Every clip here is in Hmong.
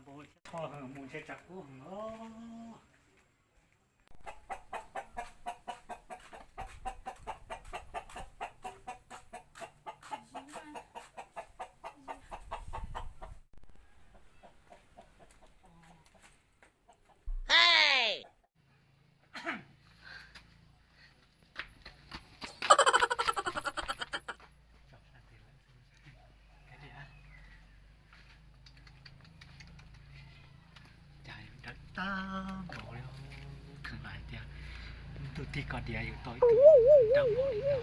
Tho heev mus ntshe tsam kub heev os. Cas yus dawb tag npaum li, kheev hais tias tus tig koj diav yus tau ib tug dawb npaum li no.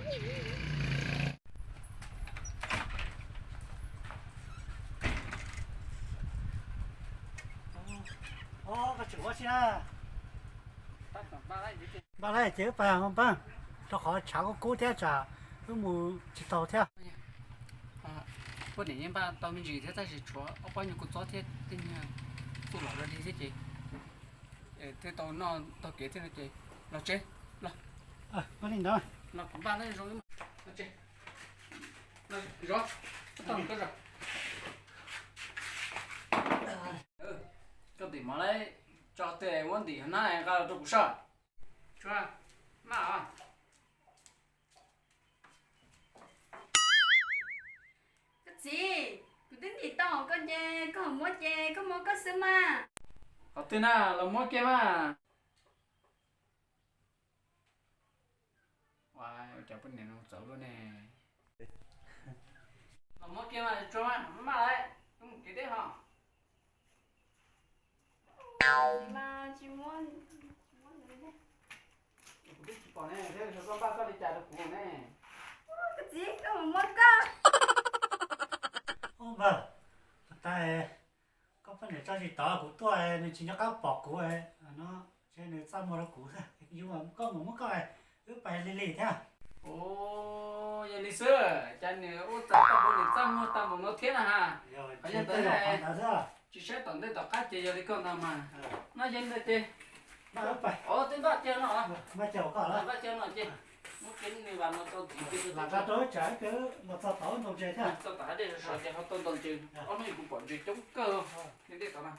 Koj tseem ua si na? Npaj lawm ces wb pais npaj, rau qhov tshav kub kub thiab tsam wb mus tsis tau thiab. Poj niam yeej npaj tau me ntsis thiab tab sis tshuav ob pob nyuag kua txob thiab tej nyuag txuj lom zog li thiab ces thiaj tau noj taug kev thiab no ces los tsev los. Los kuv npaj no zoo, zov, koj tim mov lawm, tso tej muab ntim hauv hnab nqa los rau kuv saib. Tshuav, maj os. Koj txiv, kuv twb ntim tau koj ces koj muab ces koj muab koj xwb mas. Qhov twg na, los muab kiag mas. Ua cas poj niam no txawv luaj ne. Los muab kiag mas, tsuag mas, maj lawm, wb mus kev deb ho. Mas tsis muab, tsis muab nws li. Kuv twb tsis pom ne, thiab koj npaj txoj li cas rau kuv ne. Koj txiv, koj mus muab koj. Ub npawg, tas, koj poj niam tso tsis tau kuv tuaj, nws tsis nco qab pom kuv no, ntshe nws txaj muag rau kuv. Yus, koj mus muab koj, wb pais lig lig thiab. Ua, yog li xwb, cas nws ua txawm tau npaum nws txaj muag tau npaum no thiab na ha. Yog ntawd, tsis saib tom ntej tom qab ces yog li koj ntag mas. No yog li ntawd ces, o, twb npaj kiag no, npaj kiag no ces muab kiag nws vas no tau ntxiv kiag rau tsam los txog tom ntses thiab, txog tom hav dej sov ces ho tau ntaus ntses. Ob hnub kuv pom ntses coob kawg li ntej tom no.